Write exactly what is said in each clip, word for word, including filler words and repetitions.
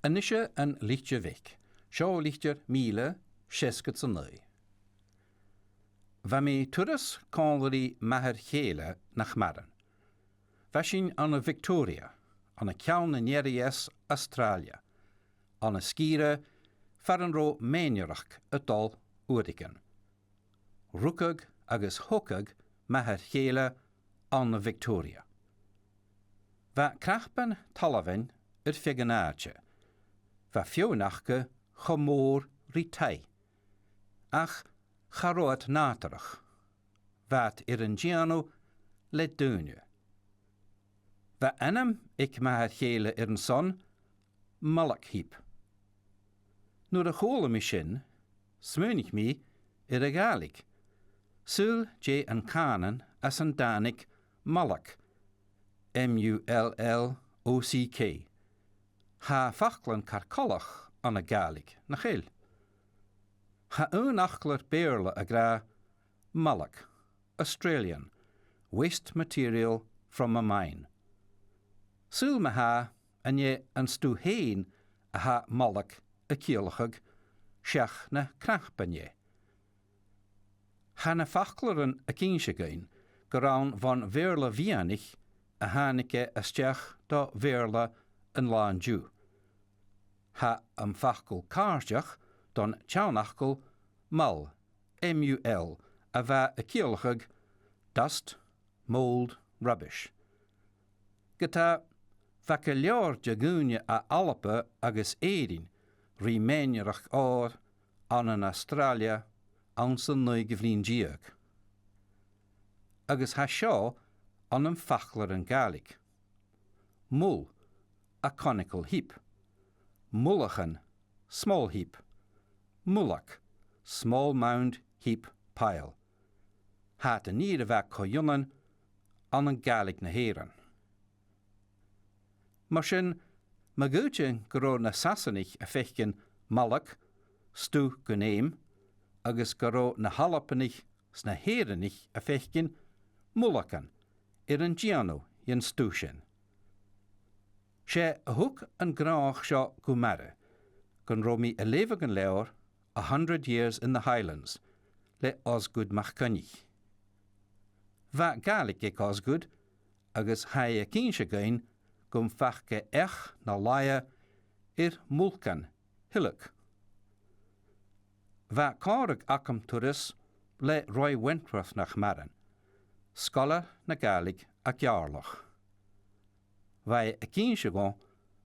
A-nis An Litir Bheag, seo litir mìle, seasgad 's a naoi. Bha mi turas còmhla ri m' athair-chèile nach maireann. Bha sinn ann an Victoria, ann an ceann an ear-dheas Astràilia, ann an sgìre far an robh mèinnearachd a' dol uaireigin. Rugadh agus thogadh m' athair-chèile ann an Victoria. Bha cnapan talmhainn air feadh an àite. Bha feadhainn aca cho mòr ri taigh, ach cha robh iad nàdarrach. Bha iad air an dèanamh le daoine. Bha ainm aig m' athair-chèile air an son, Mullach Heap. Nuair a chuala mi sin, smaoinich mi air a' Ghàidhlig. Saoil dè an cànan às an tàinig mullach, M U L L O C K. Tha faclan car coltach ann an Gàidhlig, nach eil? Tha aon fhaclair Beurla ag ràdh mullach, Australian, waste material from a mine. Saoil ma-thà, an e an stuth fhèin a tha mullach a' ciallachadh seach na cnapan dheth? Tha na faclairean ag innse dhuinn gur ann bhon Bheurla Mheadhanaich a thàinig e a-steach do Bheurla an latha an-diugh. Tha am facal càirdeach don t-seanfhacal mull, M U L, a bha a' ciallachadh dust, mould, rubbish. Ge-tà, bha gu leòr de dhaoine à Alba agus Èirinn ri mèinnearachd òir ann an Astràilia anns an naoidheamh linn deug. Agus tha seo ann am faclairean Gàidhlig. Mull, a conical heap. Mullachan, small heap. Mullach, small mound, heap, pile. Tha iad an ìre mhath co-ionann ann an Gàidhlig na h-Èireann. Mar sin, ma dh'fhaoidte gun robh na Sasannaich a' faicinn mullach, stuth gun fheum, agus gun robh na h-Albannaich 's na h-Èireannaich a' faicinn mullachan air an dèanamh dhen stuth sin. 'S e a thug an gnothach seo gu m' aire gun robh mi a' leughadh an leabhair A Hundred Years in the Highlands le Osgood MacCoinnich. Bha Gàidhlig aig Osgood, agus tha e ag innse dhuinn gum fac e each na laighe air mullachan, hillock. Bha còmhradh agam turas le Roy Wentworth nach maireann, sgoilear na Gàidhlig à Geàrrloch. Bha e ag innse dhomh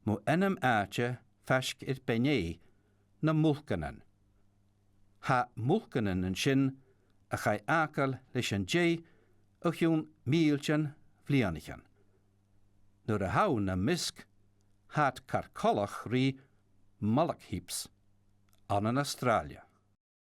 mu ainm-àite faisg air Beinn Eighe, na Mullachan. Tha mullachan an sin a chaidh fhàgail leis an deigh o chionn mìltean bhliadhnaichean. Nuair a tha thu nam measg, tha iad car coltach ri mullach heaps ann an Astràilia.